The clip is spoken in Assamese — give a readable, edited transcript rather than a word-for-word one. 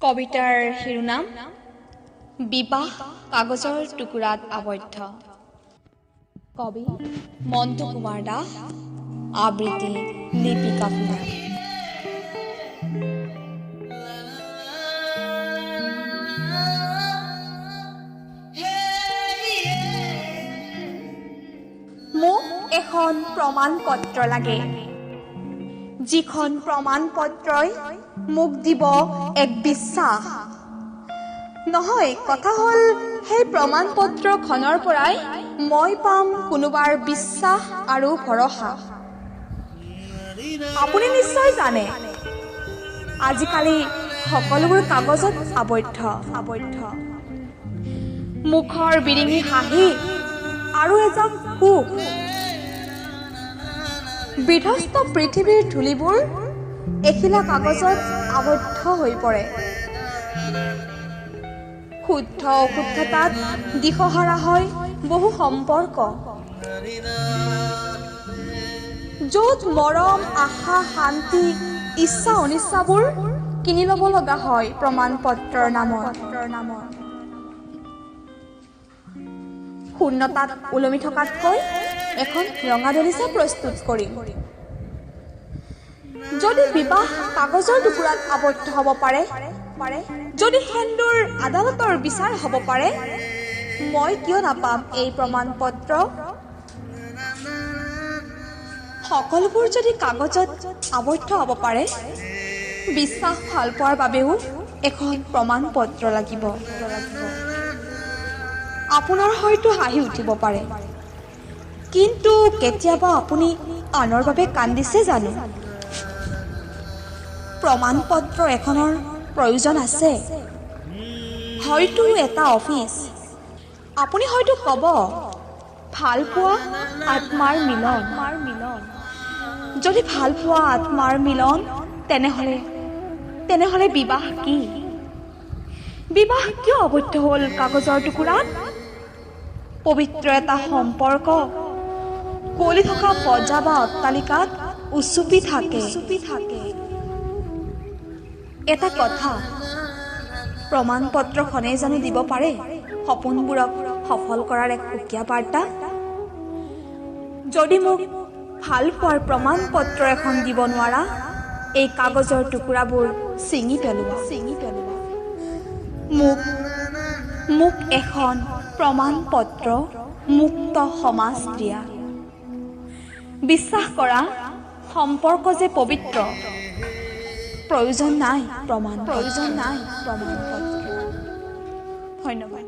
কবিতাৰ শিৰোনাম বিবাহ কাগজৰ টুকুৰাত আবদ্ধ। কবি মণ্টু কুমাৰ দাস, আবৃত্তি লিপিকা কুমাৰ। মোক এখন প্ৰমাণ পত্ৰ লাগে, যিখন প্ৰমাণ পত্ৰই মোক দিব এক বিশ্বাস। নহয়, কথা হ'ল সেই প্ৰমাণ পত্ৰখনৰ পৰাই মই পাম কোনোবাৰ বিশ্বাস আৰু ভৰসা। আপুনি নিশ্চয় জানে, আজিকালি সকলোবোৰ কাগজত আবদ্ধ আবদ্ধ। মুখৰ বিৰিঙি হাঁহি আৰু এজাক সুখ। বিধ্বস্ত পৃথিৱীৰ ধূলিবোৰ এখিলা কাগজত আবদ্ধ হৈ পৰে। শুদ্ধ অশুদ্ধতাত দিশহাৰা হয় বহু সম্পৰ্ক, য'ত মৰম, আশা, শান্তি, ইচ্ছা অনিচ্ছাবোৰ কিনি ল'ব লগা হয় প্ৰমাণ পত্ৰৰ নামত। শূন্যতাত ওলমি থকাতকৈ এখন ৰঙা দলিচা প্ৰস্তুত কৰিম। যদি বিবাহ কাগজৰ টুকুৰাত আবদ্ধ হ'ব পাৰে, যদি সেন্দুৰ আদালতৰ বিচাৰ হ'ব পাৰে, মই কিয় নাপাম এই প্ৰমাণ পত্ৰ? সকলোবোৰ যদি কাগজত আবদ্ধ হ'ব পাৰে, বিশ্বাস ভাল পোৱাৰ বাবেও এখন প্ৰমাণ পত্ৰ লাগিব। আপোনাৰ হয়তো হাঁহি উঠিব পাৰে, কিন্তু কেতিয়াবা আপুনি আনৰ বাবে কান্দিছে জানো? প্ৰমাণ পত্ৰ এখনৰ প্ৰয়োজন আছে, হয়তো এটা অফিচ। আপুনি হয়তো ক'ব, ভাল পোৱা আত্মাৰ মিলন। যদি ভাল পোৱা আত্মাৰ মিলন, তেনেহ'লে বিবাহ কি? বিবাহ কিয় আবদ্ধ হ'ল কাগজৰ টুকুৰাত? পবিত্ৰ এটা সম্পৰ্ক কুঁৱলী থকা পজা বা অট্টালিকাত উচুপি থাকে। এটা কথা, প্ৰমাণ পত্ৰখনেই জানো দিব পাৰে সপোনবোৰক সফল কৰাৰ এক সুকীয়া বাৰ্তা? যদি মোক ভাল পোৱাৰ প্ৰমাণ পত্ৰ এখন দিব নোৱাৰা, এই কাগজৰ টুকুৰাবোৰ ছিঙি পেলোৱা। মোক এখন প্ৰমাণ পত্ৰ মুক্ত সমাজ দিয়া। বিশ্বাস কৰা, সম্পৰ্ক যে পবিত্ৰ, প্ৰয়োজন নাই প্ৰমাণ, প্ৰয়োজন নাই প্ৰমাণ পত্ৰ। ধন্যবাদ।